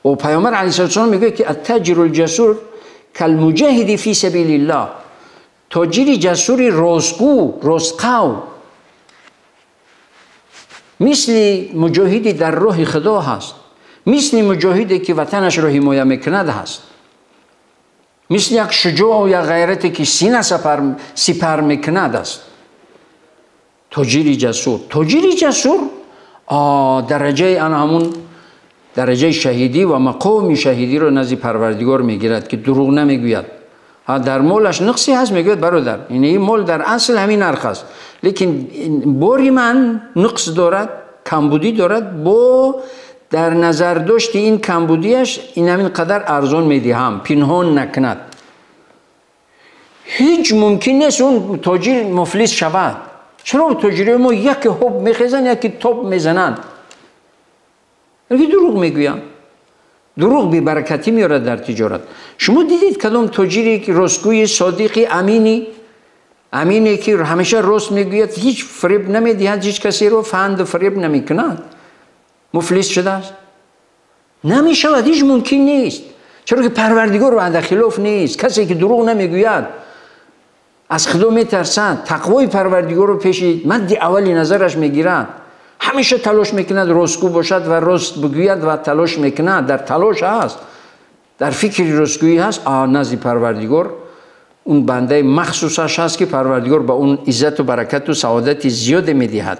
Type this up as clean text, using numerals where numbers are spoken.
Ва Паёмбар алайҳиссалом мегӯяд, ки التاجر الجسور كالمجاهد في سبيل الله. Тоҷири ҷасури ростгӯ, ростқав мисли муҷоҳиди дар роҳи Худо ҳаст, мисли муҷоҳиде ки ватанашро ҳимоя мекунад ҳаст, мисли як шуҷоъ, як ғайрате ки сина сипар мекунад аст. Тоҷири ҷасур, тоҷири ҷасур дараҷаи ана ҳамун дараҷаи шаҳидӣ ва мақоми шаҳидиро назди Парвардигор мегирад, ки дурӯғ намегӯяд. Дар молаш нуқсе ҳаст, мегӯяд: бародар, ин мол дар асл ҳамин нарх аст, лекин бори ман нуқс дорад, камбудӣ дорад, бо дар назар дошти ин камбудиаш ин ҳамин қадар арзон медиҳам. Пинҳон накунад. Ҳеҷ мумкин нест он тоҷир муфлис шавад. Чаро тоҷирои мо яке ҳоб мехезанд, яке топ мезананд? Дурӯғ мегӯянд. Дурӯғ бебаракатӣ меорад дар тиҷорат. Шумо дидед кадом тоҷире ки ростгӯи, содиқи, амини, амине ки ҳамеша рост мегӯяд, ҳеҷ фиреб намедиҳад, ҳеҷ касеро фанду фиреб намекунад, муфлис шудааст? Намешавад, ҳеҷ мумкин нест. Чаро ки Парвардигор ваъдахилоф нест. Касе ки дурӯғ намегӯяд, аз Худо метарсад, тақвои Парвардигорро пеши мадди аввали назараш мегирад, ҳамеша талош мекунад ростгӯ бошад ва рост бигӯяд ва талош мекунад, дар талош ҳаст, дар фикри ростгӯӣ ҳаст, назди Парвардигор он бандаи махсусаш ҳаст, ки Парвардигор ба он иззату баракату саодати зиёде медиҳад.